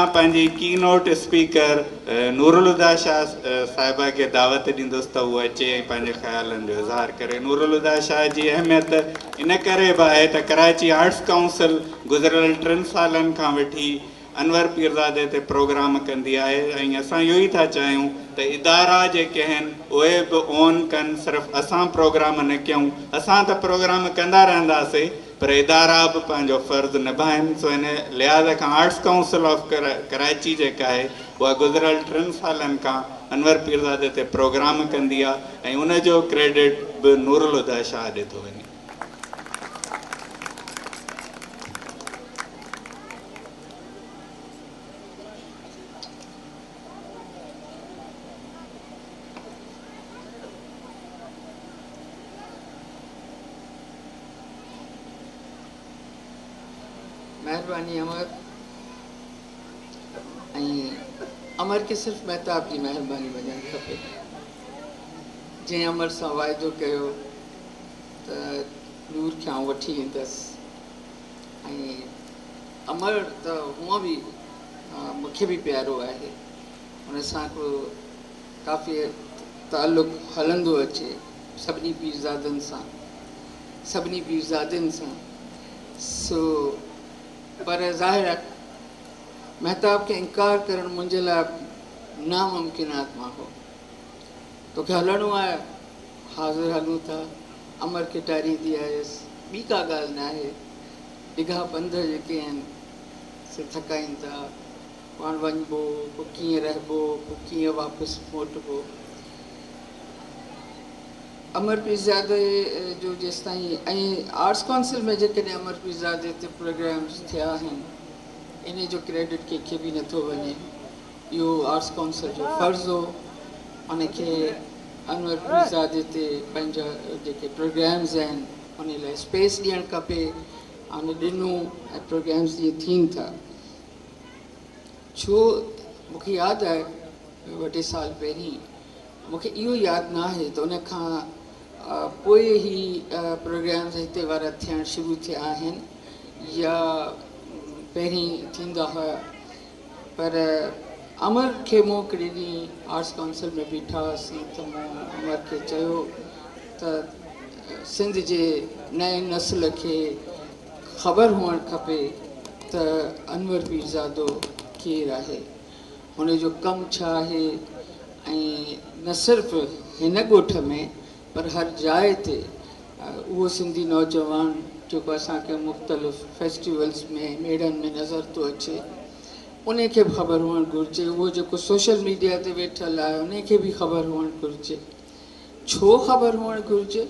مان پنهنجي ڪي note speaker Noorul Huda Shah صاحبه کي دعوت ڏيندس ته هو اچي ۽ پنهنجي خيالن جو اظهار ڪري. نورالهديٰ شاهه جي اهميت ان ڪري به آهي ته ڪراچي آرٽس ڪائونسل گذريل ٽن سالن کان وٺي انور پيرزادي تي پروگرام ڪندي آهي ۽ اسان اهو ئي ٿا چاهيون ته ادارا جيڪي آهن اهي به اون ڪن صرف اسان پروگرام نه ڪيون اسان ته پروگرام ڪندا رهنداسي پر ادارا به پنهنجو فرض نڀائن سو ان لحاظ کان آرٽس ڪائونسل آف ڪراچي جيڪا آهي اها گذريل ٽن سالن کان انور پيرزادي تي پروگرام ڪندي آهي ۽ ان جو ڪريڊٽ به نورالهديٰ شاهه ڏي ٿو وڃي. مهرباني امر ۽ امر کي صرف مهتاب جي مهرباني مڃڻ کپي جنهن امر سان واعدو ڪيو ته نور کي آئون وٺي ايندس ۽ امر ته هونء به مون کي به پيارو آهي ان سان هڪڙو ڪافي تعلق هلندو اچي سڀني پيرزادن سان سڀني پيرزادين سان سو پر ظاهر آهي مهتاب کي انڪار ڪرڻ منهنجي لاء ناممڪنات مان هو توکي هلڻو آهي حاضر هلون ٿا امر کي ٽاريندي آيس ٻي ڪا ڳالهه ناهي ڊگها پنڌ جيڪي آهن سي ٿڪائين ٿا پاڻ وڃبو پوء ڪيئن رهبو پوء ڪيئن واپس موٽبو. امر پيرزادي جو جيستائين ۽ آرٽس ڪائونسل ۾ جيڪڏهن امر پيرزادي تي پروگرامز ٿيا آهن انهي جو ڪريڊٽ ڪنهن کي به نٿو وڃي اهو آرٽس ڪائونسل جو فرض هو ان کي انور پيرزادي تي پنهنجا جيڪي پروگرامز آهن انهي لاء اسپيس ڏيڻ کپي ان ڏنو ۽ پروگرامز جيئن ٿين ٿا ڇو مون کي ياد آهي ٻه ٽي سال پهرين مون کي اهو ياد نه آهي ته ان کان پوء هي پروگرامز هتي وارا ٿيڻ شروع ٿيا آهن يا پهرين ٿيندا هئا پر امر کي مون هڪڙي ڏينهن آرٽس ڪائونسل ۾ بيٺا هئاسين ته مون امر کي چيو ته سنڌ جي نئين نسل کي خبر هئڻ کپي ته انور پيرزادو ڪير آهي، هن جو ڪم ڇا آهي ۽ نه صرف هن ڳوٺ ۾ پر هر جاء تي اهو سنڌي نوجوان جيڪو اسان کي مختلف فيسٽيولز ۾ ميڙن ۾ نظر ٿو اچي انهي کي به خبر هئڻ گهرجي، اهو جيڪو سوشل ميڊيا تي ويٺل آهي انهي کي به خبر هئڻ گهرجي. ڇو خبر هئڻ گهرجي؟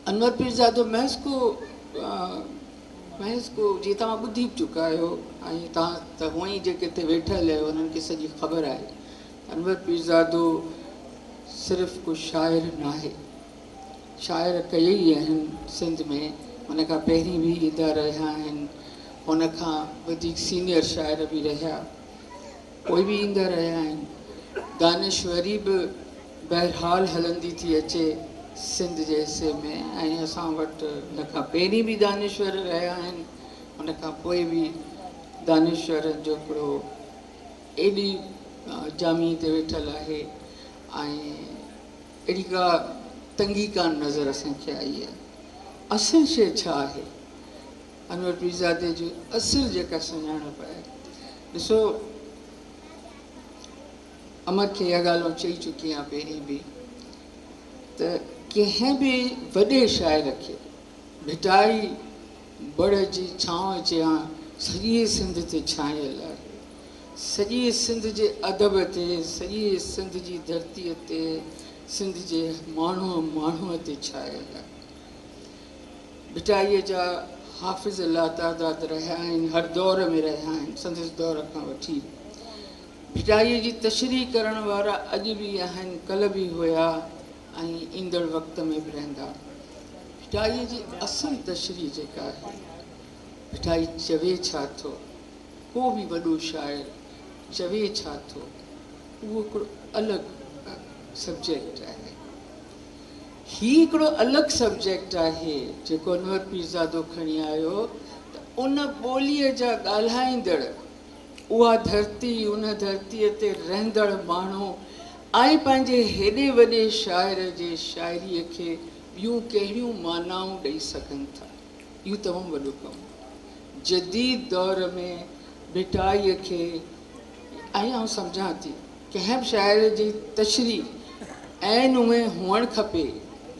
انور پيرزادو محض ڪو محض ڪو جيئن توهان ٻڌي به چڪا آهيو ۽ توهان ته هونئن ئي جيڪي هتي ويٺل آهيو انهن کي سڄي خبر آهي انور پيرزادو صرف ڪو شاعر ناهي شاعر ڪيئي آهن سنڌ ۾ هن کان پهرين به ايندا رهيا آهن هن کان وڌيڪ سينئر شاعر به رهيا پوء به ايندا رهيا آهن. دانشوري به بهرحال هلندي ٿي اچي سنڌ جي حصي ۾ ۽ اسان وٽ ان کان پهرين به دانشور رهيا آهن، ان کان پوء به دانشورن جو هڪڙو ايڏي جامي تي ويٺل آهي ۽ اهڙي ڪا تنگي ڪانه نظر اسان کي آئي آهي. اصل شيء ڇا آهي؟ انور پيرزادي جي اصل جيڪا سڃاڻپ آهي ڏسو امر کي اها ڳالهه آئون چئي چڪي آهيان پهرين به ته ڪنهن به وڏي شاعر کي ڀٽائي بڙ جي ڇانو جيان سڄي سنڌ تي ڇانيل آهي سڄي سنڌ جي ادب تي سڄي سنڌ جي ڌرتيء تي سنڌ جي ماڻهوء ماڻهوء تي ڇانيل آهي. ڀٽائيء جا حافظ لاتعداد رهيا آهن، هر دور ۾ رهيا آهن، سندس دور کان وٺي ڀٽائيء جي تشريح ڪرڻ وارا اڄ به آهن، ڪلهه به هيا ۽ ايندڙ وقت ۾ به رهندا. ڀٽائيء جي اصل تشريح جيڪا آهي، ڀٽائي چوي ڇا ٿو، ڪو به وڏو شاعر چوي ڇا ٿو، اهو هڪڙو الڳ سبجيڪٽ آهي. هي هڪڙو الڳ سبجيڪٽ آهي جيڪو انور پيرزادو کڻي آيو ته ان ٻوليء جا ڳالهائيندڙ اها ڌرتي، ان ڌرتيء تي رهندڙ ماڻهو ۽ پنهنجي هيڏي وڏي شاعر جي شاعريء کي ٻيون ڪهڙيون معنائون ڏئي سگهن ٿا؟ اهو تمام وڏو ڪم آهي. جديد دور ۾ ڀٽائيء کي ۽ آئون سمجهان ٿي ڪنهن به شاعر جي تشريح عين اونئين هئڻ کپي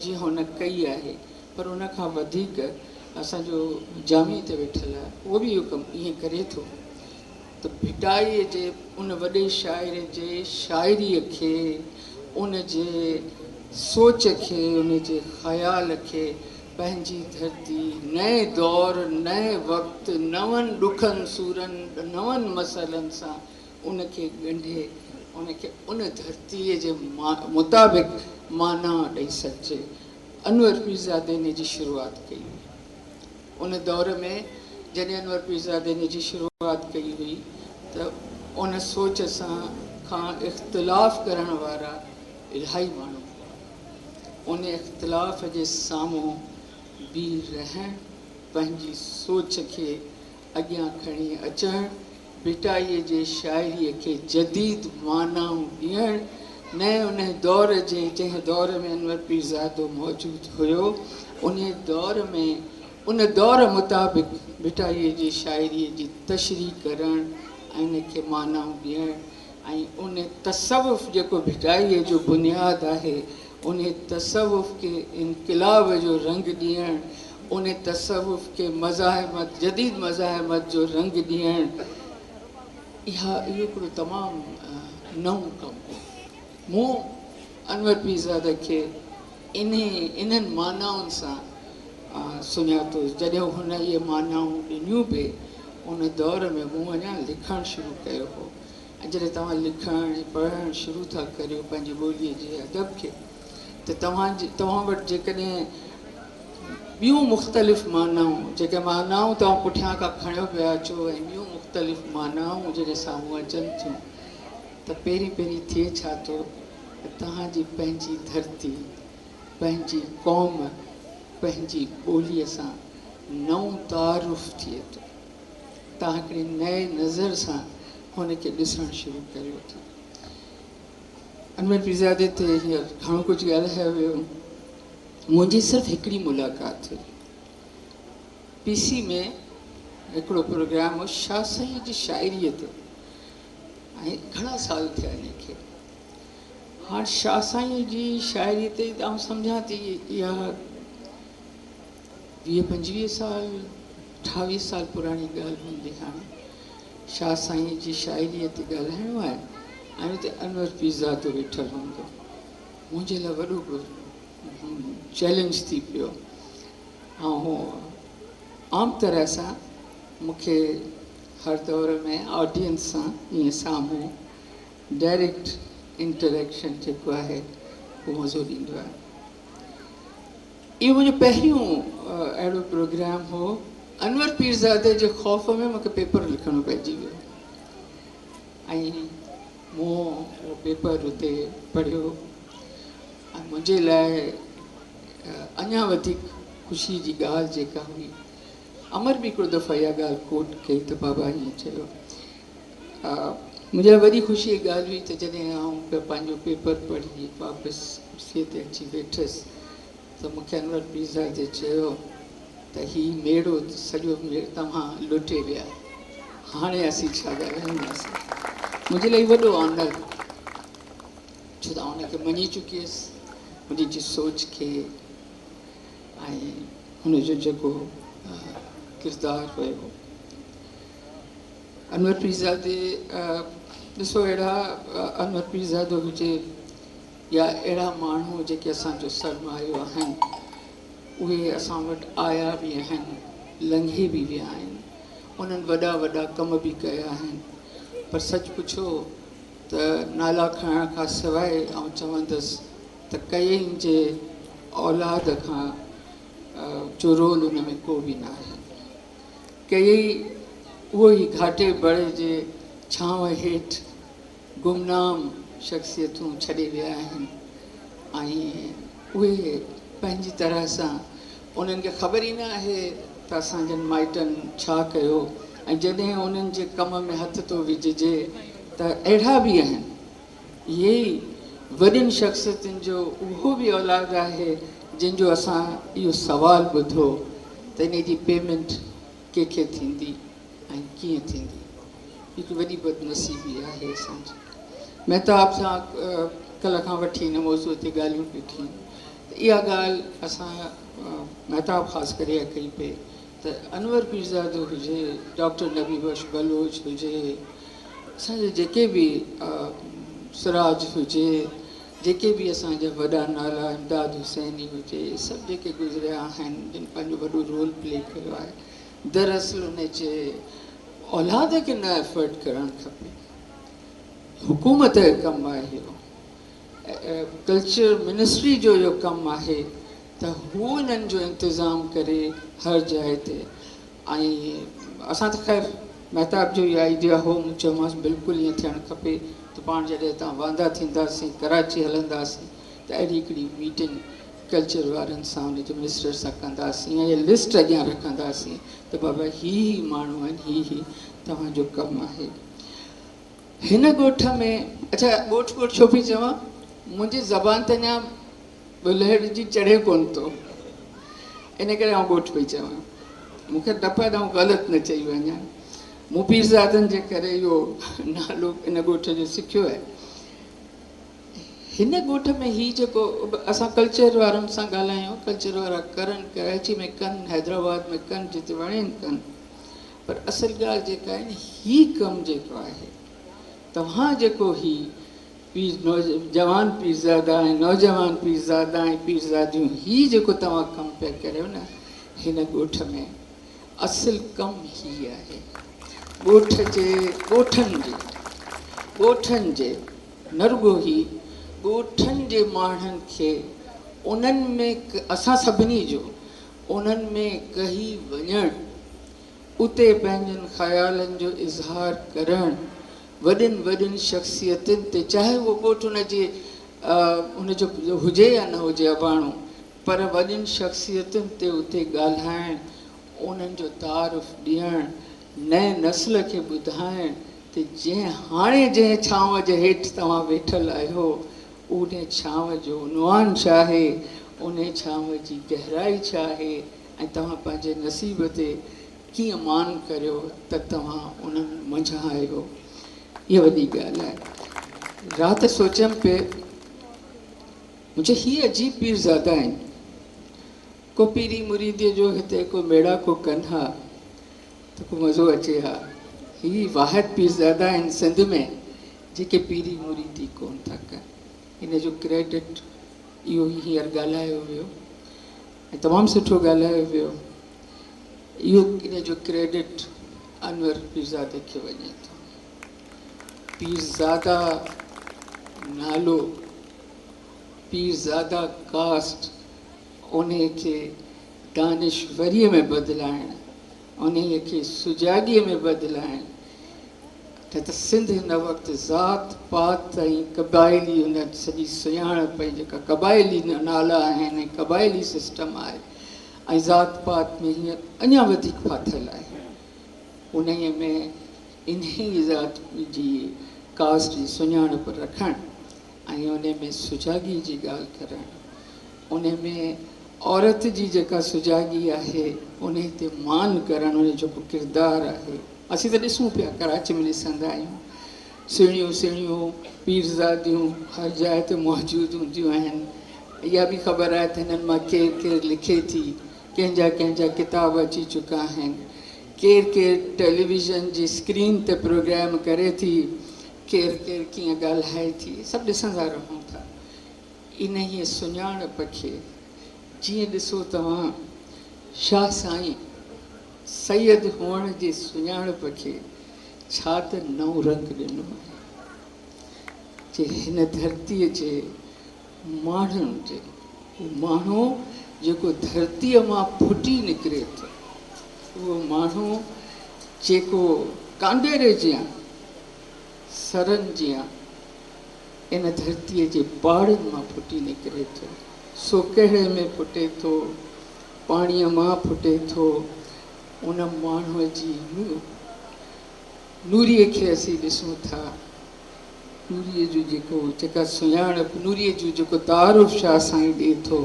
جيئن هن ڪئي آهي پر ان کان وڌيڪ اسان جو جامي هتي ويٺل آهي اهو به اهو ڪم ائين ڪري ٿو ته ڀٽائيء جي ان وڏي شاعر جي شاعريء کي ان جي سوچ کي ان جي خيال کي پنهنجي ڌرتي نئين دور نئين وقت نون ڏکن سورن نون مسئلن سان ان کي ڳنڍي ان کي ان ڌرتيء جي مطابق معنيٰ ڏئي سگهجي. انور پيرزادي ان جي شروعات ڪئي هئي. ان دور ۾ جڏهن انور پيرزادي ان جي شروعات ڪئي هئي ته ان سوچ سان کان اختلاف ڪرڻ وارا الاهي ماڻهو هئا. ان اختلاف جي سامهون بيهي رهڻ، پنهنجي سوچ کي اڳيان کڻي اچڻ، ڀٽائيء جي شاعريء کي جديد معنائون ڏيڻ، نئين انهي دور جي جنهن دور ۾ انور پيرزادو موجود هيو، انهي دور ۾ ان دور مطابق ڀٽائيء جي شاعريء جي تشريح ڪرڻ ۽ ان کي معنائون ڏيڻ ۽ ان تصوف جيڪو ڀٽائيء جو بنياد آهي، انهي تصوف کي انقلاب جو رنگ ڏيڻ، انهي تصوف کي مزاحمت، جديد مزاحمت جو رنگ ڏيڻ، اها اهو هڪڙو تمام نئون ڪم هو. مون انور پيرزاده کي انهي انهن معنائن سان سڃاتو. جڏهن هن اهي معنائون ڏنيون به ان دور ۾ مون اڃا لکڻ شروع ڪيو هو. ۽ جڏهن توهان لکڻ ۽ پڙهڻ شروع ٿا ڪريو پنهنجي ٻوليء جي ادب کي ته توهان جي توهان وٽ جيڪڏهن ٻيون مختلف معنائون جيڪي معنائون توهان پٺيان کان کڻيو پيا اچو ۽ ٻيون مختلف معنائون جڏهن سامهون اچن ٿيون ته پهرين پهرين ٿئي ڇا ٿو ته توهان جي پنهنجي ڌرتي پنهنجي قوم پنهنجي ٻوليء سان نئون تعارف ٿئي ٿو. توهان هڪڙي نئين نظر سان هن کي ڏسڻ شروع ڪريو ٿا. انور پيرزادي تي هينئر گهڻو ڪجهه ڳالهايو ويو. منهنجي صرف هڪڙي ملاقات هئي. پي سي ۾ هڪڙو پروگرام هو شاهه سائينء جي شاعريء تي ۽ گهڻا سال ٿيا ان کي. هاڻ شاهه سائينء جي شاعريء تي ته آئون سمجهان ٿي اها ويهه پنجويهه سال، اٺاويهه سال پراڻي ڳالهه هوندي هاڻي شاهه سائينء جي شاعريء تي ڳالهائڻو آهي ۽ اتي انور پيرزادو ويٺل هوندو. منهنجي لاء وڏو هڪڙو چئلينج ٿي پيو. آئون عام طرح سان مون کي هر دور ۾ آڊينس سان ائين سامهون ڊائريڪٽ انٽريڪشن جيڪو آهي اهو مزو ڏيندو آهي. اهو منهنجو پهريون اهڙو پروگرام هو. انور پيرزادي جي خوف ۾ مون کي پيپر لکڻو پئجي ويو ۽ مون اهو پيپر اتي پڙهيو ۽ منهنجي لاء اڃا وڌيڪ خوشي جي ڳالهه جيڪا هئي امر به هڪڙو دفعو اها ڳالهه ڪوٽ ڪئي ته بابا ائين چيو. منهنجي لاء وڏي خوشيء جي ڳالهه هئي ته جڏهن آئون پنهنجو پيپر پڙهي واپس ڪرسيء تي اچي ويٺس ته مون کي انور پيرزادي چيو ته هي ميڙو سڄو توهان لٽي ويا، هاڻي اسين ڇا ڳالهائينداسين. منهنجي لاء هي وڏو آنر هو، ڇو ته آئون هن کي مڃي چڪي هيس، هن جي سوچ کي ۽ هن جو جيڪو ڪردار هيو. انور پيرزادي ڏسو اهڙا انور پيرزادو هجي يا اهڙا ماڻهو جيڪي اسان جو سرمايو آهن اهي اسان وٽ آيا به آهن لنگهي به ويا آهن انهن وڏا وڏا ڪم به ڪيا آهن پر سچ پڇو ته نالا کڻڻ کان سواء آئون چوندس ته ڪئين جي اولاد کان جو رول ان ۾ ڪو به نه آهي. ڪيئي اهو ئي گهاٽي بڙ جي ڇانو هيٺ گمنام شخصيتون ڇڏي ويا آهن ۽ اهي پنهنجي طرح سان انهن کي خبر ئي نه آهي ته اسان جن مائٽن ڇا ڪيو ۽ جڏهن انهن جي ڪم ۾ هٿ ٿو وجهجي ته اهڙا به آهن. اهي ئي وڏين شخصيتن جو اهو به اولاد آهي جن جو اسان اهو سوال ٻڌو ته انهي جي پيمينٽ ڪنهن کي ٿيندي ۽ ڪيئن ٿيندي. هڪ وڏي بدنصيبي آهي اسان جي. مهتاب سان ڪلهه کان وٺي ان موضوع تي ڳالهيون پيون ٿين ته اها ڳالهه اسان مهتاب خاص ڪري اها ڪئي پئي ته انور پيرزادو هجي، ڊاڪٽر نبي بخش بلوچ هجي، اسان جا جيڪي به سراج هجي، جيڪي به اسان جا وڏا نالا امداد حسيني هجي، سڀ جيڪي گذريا آهن جن پنهنجو وڏو رول پلي ڪيو آهي، دراصل ان جي اولاد کي نه افورڊ ڪرڻ کپي. حڪومت جو ڪم آهي اهو، ڪلچر منسٽري جو اهو ڪم آهي ته هو انهن جو انتظام ڪري هر جاء تي. ۽ اسان ته خير مهتاب جو اهو آئيڊيا هو، مون چيومانس بلڪل ائين ٿيڻ کپي ته پاڻ جڏهن هتان واندا ٿينداسين ڪراچي هلنداسين ته اهڙي هڪڙي ميٽنگ ڪلچر وارن سان ان جي منسٽر سان ڪنداسين ۽ لسٽ اڳيان رکنداسين ته بابا هي هي ماڻهو آهن، هي هي توهان جو ڪم آهي هن ڳوٺ ۾. اڇا ڳوٺ ڳوٺ ڇو پئي چوان، منهنجي زبان تي اڃا ٻلهڙ جي چڙهي ڪونه ٿو، ان ڪري آئون ڳوٺ پئي چوان. مون کي ڊپ آهي ته آئون غلط نه چئي وڃان. مون پيرزادن جي ڪري اهو نالو ان ڳوٺ جو سکيو آهي. هن ڳوٺ ۾ هي جيڪو اسان ڪلچر وارن سان ڳالهايون، ڪلچر وارا ڪرن، ڪراچي ۾ ڪن، حيدرآباد ۾ ڪن، جتي وڻين ڪن، پر اصل ڳالهه جيڪا آهي نه هي ڪم جيڪو آهي توهان جيڪو هي پير جوان پيرزادا ۽ نوجوان پيرزادا ۽ پيرزاديون هي جيڪو توهان ڪم پيا ڪريو نه هن ڳوٺ ۾ اصل ڪم هي آهي ڳوٺ جي ڳوٺن جي ڳوٺن جي نه رڳو هي ڳوٺن جي ماڻهن کي انهن ۾ اسان سڀني جو انهن ۾ ڪهي وڃڻ، اتي پنهنجن خيالن جو اظهار ڪرڻ، وڏين وڏين شخصيتن تي چاهي اهو ڳوٺ ان جي ان جو هجي يا نه هجي اباڻو پر وڏين شخصيتن تي اتي ڳالهائڻ، انهن جو تعارف ڏيڻ، نئين نسل کي ٻڌائڻ ته جنهن هاڻي جنهن ڇانو جي هيٺ توهان ويٺل آهيو انهي ڇانو جو عنوان ڇا آهي، انهي ڇانو جي گهرائي ڇا آهي ۽ توهان پنهنجي نصيب تي ڪيئن مان ڪريو ته توهان انهن منجهان آهيو. اها وڏي ڳالهه آهي. رات سوچيم پئي، مون چيو هي عجيب پيرزادا آهن. ڪو پيري مريديء جو هتي ڪو ميڙاڪو ڪن ها ته ڪو مزو اچي ها. هي واحد پيرزادا آهن سنڌ ۾ جيڪي پيري مريدي ڪونه ٿا ڪن. ان جو ڪريڊٽ اهو ئي هينئر ڳالهايو ويو ۽ تمام سٺو ڳالهايو ويو. اهو ان جو ڪريڊٽ انور پيرزادي کي وڃي ٿو. پيرزادا نالو، پيرزادا ڪاسٽ انهيء کي دانشوريء ۾ بدلائڻ، انهيء کي سجاڳيء ۾ بدلائڻ، نه ته سنڌ هن وقت ذات پات ۽ قبائلي ان سڄي سڃاڻپ ۽ جيڪا قبائلي نالا آهن ۽ قبائلي سسٽم آهي ۽ ذات پات ۾ هينئر اڃا وڌيڪ ڦاٿل آهي. انهيء ۾ انهيء ذات جي ڪاسٽ جي سڃاڻپ رکڻ ۽ انهيء ۾ سجاڳي جي ڳالهه ڪرڻ، انهيء ۾ عورت جي جيڪا سجاڳي آهي، انهيء تي مان ڪرڻ، ان جو جيڪو ڪردار آهي. اسين ته ڏسون پيا، ڪراچي ۾ ڏسندا آهيون، سهڻيون سهڻيون پيرزاديون هر جاء تي موجود هونديون آهن. اها به خبر آهي ته هنن مان ڪير ڪير لکي ٿي، ڪنهن جا ڪنهن جا ڪتاب اچي چڪا آهن، ڪير ڪير ٽيليويزن جي اسڪرين تي پروگرام ڪري ٿي، ڪير ڪير ڪيئن ڳالهائي ٿي، سڀ ڏسندا رهون ٿا. انهيء سڃاڻپ کي جيئن ڏسو توهان شاهه سائين سيد هئڻ جي سڃاڻپ کي ڇا ته نئون رنگ ڏنو آهي، جي هن ڌرتيء جي ماڻهن جي، اهو ماڻهو جيڪو ڌرتيء مان ڦٽي نڪري ٿو، اهو ماڻهو جيڪو ڪانڊيري جيان، سرن جيان ان ڌرتيء جي پاڙن مان ڦٽي نڪري ٿو، سو ڪهڙي ۾ ڦٽي ٿو؟ پاڻيء مان ڦٽي ٿو. ان ماڻهوء جي نوريء کي اسين ڏسون ٿا، نوريء جو جيڪو جيڪا سڃاڻپ، نوريء جو جيڪو تعارف شاهه سائين ڏئي ٿو،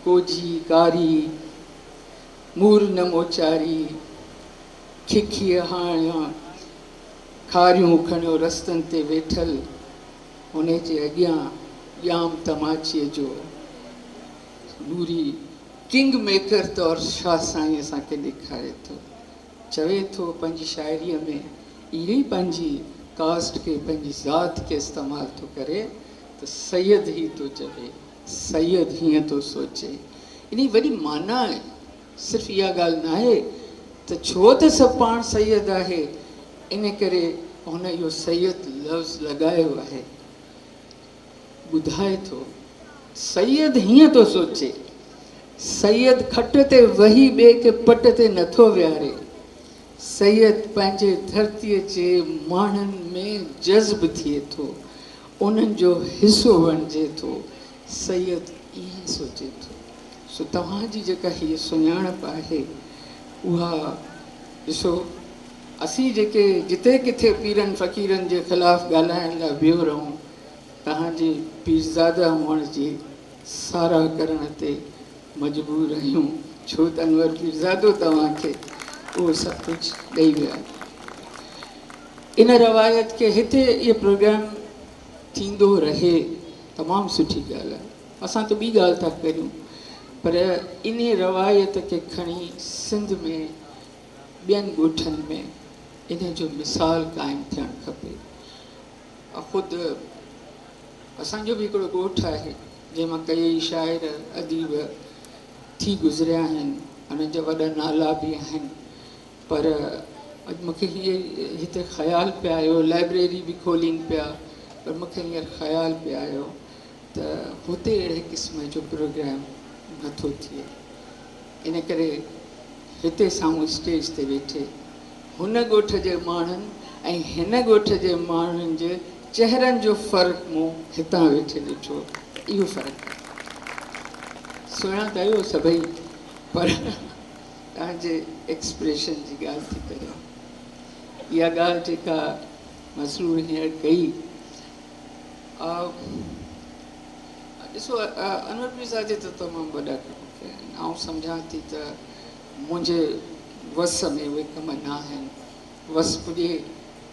ڪوجهي ڪاري، مور نه موچاري، ککيء هاڻيان، کاريون کڻيو رستن تي ويٺل، ان جي اڳيان ڄام تماچيء جو نوري ڪنگ ميڪر طور شاهه سائين اسان کي ڏيکاري ٿو. چوي ٿو پنهنجي شاعريء ۾ اهي ئي پنهنجي ڪاسٽ کي پنهنجي ذات کي استعمال ٿو ڪري ته سيد هي ٿو چوي، سيد هيئن ٿو سوچي. انهي وڏي معنيٰ آهي. صرف اها ڳالهه ناهي ته ڇو ته سڀ پاڻ سيد آهي ان ڪري هن اهو سيد لفظ لڳايو آهي. ٻڌائي ٿو سيد هيئن ٿو سوچي، سيد کٽ تي ويهي ٻئي کي پٽ تي نٿو ويهاري، سيد پنهنجي ڌرتيء جي ماڻهن ۾ جذب ٿئي ٿو، انهن جو حصو بڻجي ٿو، سيد ائين سوچي ٿو. سو توهان جي جيڪا هيء سڃاڻپ آهي اها ڏسو، اسين جيڪي جتي ڪٿي پيرن فقيرن جي خلاف ڳالهائڻ لاء ويو رهون، توهان جي پيرزاده هئڻ جي ساراهه ڪرڻ تي مجبور آهيون، ڇو ته انور پيرزادو توهان کي اهو سڀ ڪجهه ڏئي ويا. ان روايت کي هتي اهي پروگرام ٿيندو رهي تمام سٺي ڳالهه آهي. اسان ته ٻي ڳالهه ٿا ڪريون پر انهي روايت کي کڻي سنڌ ۾ ٻين ڳوٺن ۾ انهي جو مثال قائم ٿيڻ کپي. خود اسان جو به هڪڙو ڳوٺ آهي جنهن مان ڪيئي شاعر اديب ٿي گذريا آهن، انهن جا وڏا نالا به آهن پر اڄ مون کي هيء هتي خيال پئي آيو، لائبريري به کولين پيا پر مون کي هينئر خيال پئي آيو ته هتي اهڙي قسم جو پروگرام نٿو ٿئي ان ڪري هتي سامهون اسٽيج تي ويٺي هن ڳوٺ جي ماڻهن ۽ هن ڳوٺ جي ماڻهن جي چهرن جو فرق مون هتان ويٺي ڏٺو ته اهو فرق آهي. سهڻا ته آهيو سڀئي پر توهان جي ايڪسپريشن جي ڳالهه ٿي ڪريان. اها ڳالهه جيڪا مسرور هينئر ڪئي ڏسو انور پيرزادي ته تمام وڏا ڪم ڪيا آهن. آئون سمجهان ٿي ته منهنجي وس ۾ اهي ڪم نه آهن. وس پڄي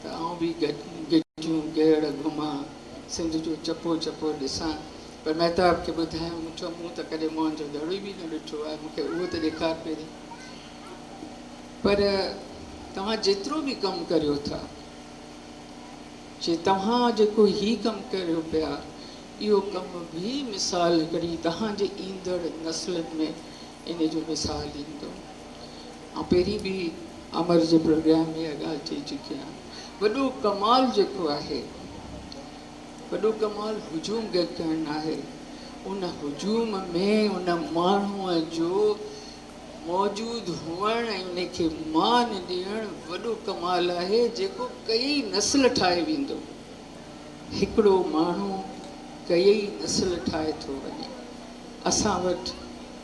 ته آئون به گهٽيون گيڙ گهمان، سنڌ جو چپو چپو ڏسان. پر مهتاب کي ٻڌايم، مون چيو مون ته ڪڏهن موهن جو دڙو به نه ڏٺو آهي، مون کي اهو ته ڏيکار پهرين. پر توهان جيترو به ڪم ڪريو ٿا، چي توهان جيڪو هي ڪم ڪريو پيا، اهو ڪم به مثال هڪڙي توهان جي ايندڙ نسلن ۾ ان جو مثال ايندو. آئون پهرين به امر جي پروگرام ۾ اها ڳالهه چئي چڪي آهيان. وڏو ڪمال جيڪو آهي، وڏو ڪمال هجوم گڏ ڪرڻ ناهي، ان هجوم ۾ ان ماڻهوء جو موجود هئڻ ۽ ان کي مان ڏيڻ وڏو ڪمال آهي، جيڪو ڪيئي نسل ٺاهي ويندو. هڪڙو ماڻهو ڪيئي نسل ٺاهي ٿو وڃي. اسان وٽ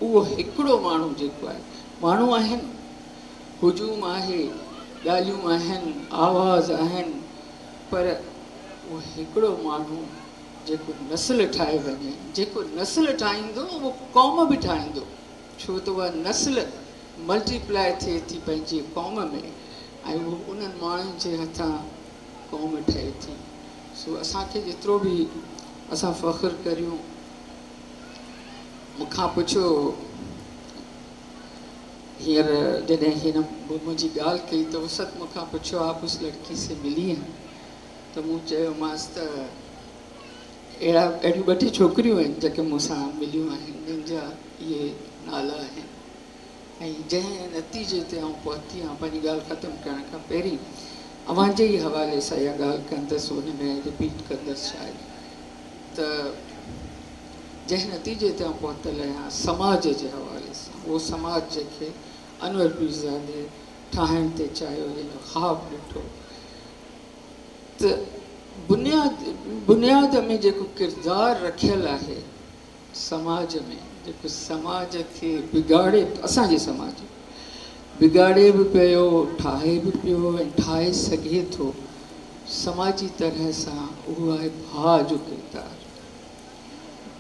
اهو هڪڙو ماڻهو جيڪو آهي، ماڻهو آهن، هجوم آهي، ڳالهيون آهن، آواز آهن، پر اهو هڪڙو ماڻهو جيڪو نسل ٺاهي وڃي، جيڪو نسل ٺاهيندو اهو قوم به ٺاهيندو، ڇو ته اها نسل ملٽي پلائي ٿئي ٿي پنهنجي قوم ۾ ۽ اهو انهن ماڻهن جي هٿان قوم ٺهي ٿي. سو اسان کي جيترو به اسان فخر ڪريون، مون کان پڇيو هينئر جڏهن هن منهنجي ڳالهه ڪئي ته وسعت مون کان پڇيو آپ اس لڙڪي سي ملي هين؟ ته مون چيومانس ته اهڙا اهڙيون ٻه ٽي ڇوڪريون آهن جيڪي مون سان مليون آهن جن جا اهي نالا آهن ۽ جنهن نتيجي تي آئون پهتي آهيان پنهنجي ڳالهه ختم ڪرڻ کان پهرين اوهان جي ئي حوالي سان اها ڳالهه ڪندس ان ۾ رپيٽ ڪندس شايد ته جنهن نتيجي تي آئون پهتل آهيان سماج جي حوالي سان اهو سماج جنهن کي انور پيرزادي ٺاهڻ تي چاهيو جنهن جو خواب ڏٺو ته بنياد بنياد ۾ جيڪو ڪردار رکيل آهي سماج ۾ جيڪو سماج کي بگاڙي اسان جي سماج بگاڙي به پيو، ٺاهي به پيو ۽ ٺاهي سگهي ٿو سماجي طرح سان، اهو آهي ڀاء جو ڪردار.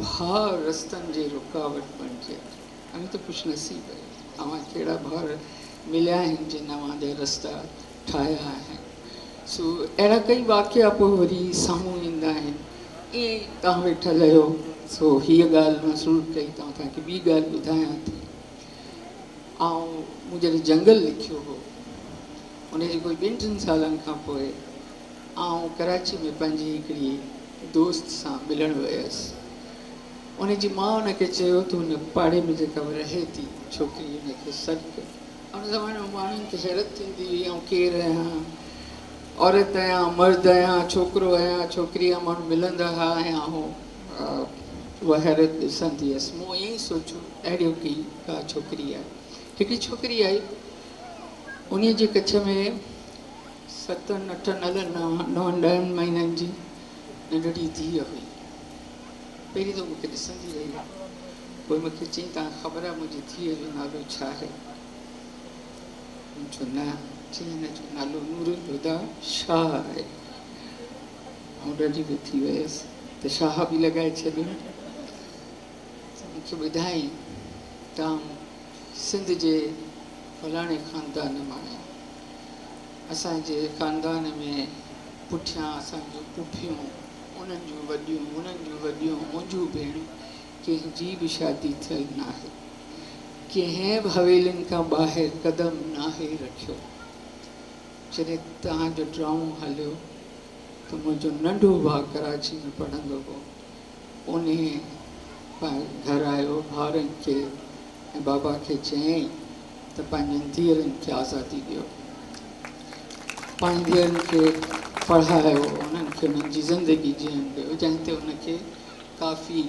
ڀاء رستن جي رڪاوٽ بڻجي ٿو. اوهين ته خوش نصيب آهيو، اوهان کي اهڙا ڀائر مليا آهن جن اوهان جا رستا ٺاهيا آهن. سو اهڙا ڪئي واقعا پوء وري سامهون ايندا آهن. ائين ئي توهان ويٺل آهيو، سو هيء ڳالهه مان شروع ڪئي ته آئون توهان کي ٻي ڳالهه ٻڌايان ٿي. آئون مون جڏهن جنگل لکيو هو، ان جي ڪوئي ٻن ٽن سالن کان پوء آئون ڪراچي ۾ پنهنجي هڪڙي دوست سان ملڻ ويس. ان جي ماء ان کي چيو ته ان پاڙي ۾ جيڪا به رهي ٿي ڇوڪري ان کي سڏ ڪر. ان زماني ۾ ماڻهن کي حيرت ٿيندي هئي آئون ڪير آهيان، عورت آهيان، مرد آهيان، ڇوڪرو آهيان، ڇوڪري آهيان، ماڻهو ملندا هئا ۽ آئون اها حيرت ڏسندي هيس. مون ائين ئي سوچيو اهڙيو ڪي ڪا ڇوڪري آهي. هڪڙي ڇوڪري آئي، انهيء جي ڪڇ ۾ ستن اٺن الائي نون ڏهن مهينن جي ننڍڙي ڌيء هئي. پهرين ته مون کي ڏسندي رهي، پوء مون کي چيائين، توهان کي خبر آهي منهنجي ڌيء جو نالو ڇا آهي؟ مون چيو، نه. چيائين، هن جو نالو نورالهديٰ شاهه آهي. آئون ڏاڍي به ٿي ويس ته شاهه به لڳائي ڇڏيو. مون کي ٻڌايائين ته آئون سنڌ جي فلاڻي خاندان مان آهيان. اسان جي خاندان ۾ پٺيان اسان جون پڦيون، انهن جون وڏيون، انهن جون وڏيون، منهنجون ڀيڻون، ڪنهن جي به شادي ٿيل ناهي. ڪنهن به حويلين کان ٻاهر قدم ناهي رکيو. جڏهن توهان جو ڊرامو هليو ته منهنجو ننڍو ڀاء ڪراچي ۾ پڙهندو هو. انهيء گهر آيو، ڀائرن کي ۽ بابا کي چيائين ته پنهنجين ڌيئرن کي آزادي ڏيو، پنهنجين ڌيئرن کي پڙهايو، انهن کي انهن جي زندگي جيئڻ ڏيو، جنهن تي ان کي ڪافي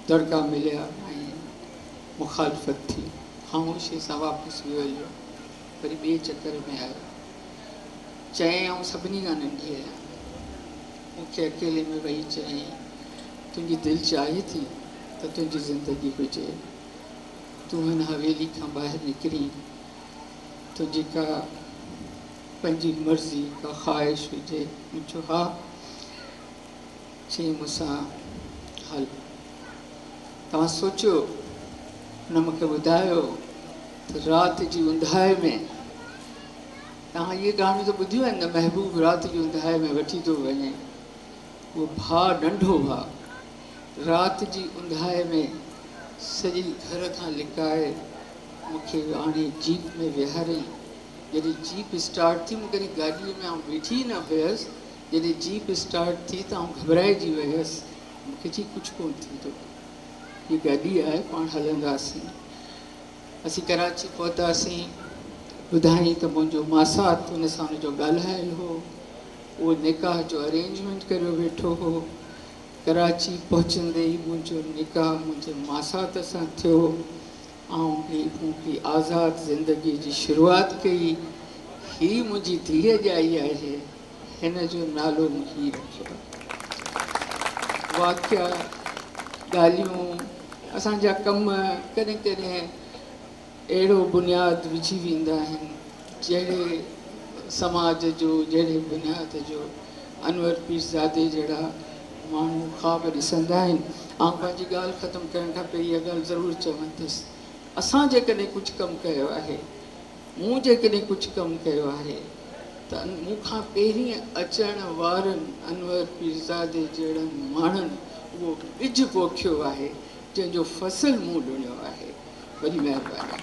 دڙڪا مليا ۽ مخالفت ٿي. خاموشيء سان واپس ويو هليو. وري ٻئي چڪر ۾ آيو. چيائين، آئون سڀني کان ننڍي آهيان. مون کي اڪيلي ۾ ويهي چيائين، تنهنجي دل چاهي ٿي ته تنهنجي زندگي هجي. تون هن حويلي کان ٻاهر نڪرين، تنهنجي ڪا پنهنجي مرضي، ڪا خواهش هجي. مون چيو، ها. چيائين، مون سان هل. توهان سوچيو، هن مون کي ٻڌايو ته رات جي اونداهي ۾، توهان اهي ڪهاڻيون ته ٻڌيون آهن نه، محبوب رات جي اونداهي ۾ وٺي ٿو وڃي. اهو ڀاء، ننڍو ڀاء، رات جي اونداهي ۾ سڄي گهر کان لڪائي مون کي آڻي جيپ ۾ ويهاريائين. جڏهن جيپ اسٽارٽ ٿي، مون ڪڏهن گاڏيء ۾ آئون ويٺي ئي نه هيس، جڏهن جيپ اسٽارٽ ٿي ته آئون گهٻرائجي ويس. مون کي چيائين، ڪجهه ڪونه ٿيندو، هيء گاڏي آهي، پاڻ هلنداسين. اسين ڪراچي پهتاسين. ٻڌايائين ته منهنجو ماسات ان سان ان جو ڳالهايل هو، اهو نڪاح جو ارينجمينٽ ڪريو ويٺو هو. ڪراچي پهچندي ئي منهنجو نڪاح منهنجي ماسات سان ٿيو. آئون به هڪڙي آزاد زندگيء جي شروعات ڪئي. هي منهنجي ڌيء ڄائي آهي. هن جو نالو مون هي رکيو آهي. واقعا، ڳالهيون، اسان جا ڪم ڪڏهن ڪڏهن اهڙو بنياد وجهي ويندا آهن، جهڙي سماج جو، جهڙي بنياد جو انور پيرزادي جهڙا ماڻهو خواب ڏسندا آهن. آئون پنهنجي ڳالهه ختم ڪرڻ کان پهرين اها ڳالهه ضرور چوندس، اسان جيڪڏهن ڪجهه ڪم ڪيو آهي، مون جيڪڏهن ڪجهه ڪم ڪيو آهي ته مون کان پهرين اچڻ وارن انور پيرزادي جهڙن ماڻهن اهو ٻج پوکيو آهي، جنهن جو فصل مون لڻيو آهي. وڏي مهرباني.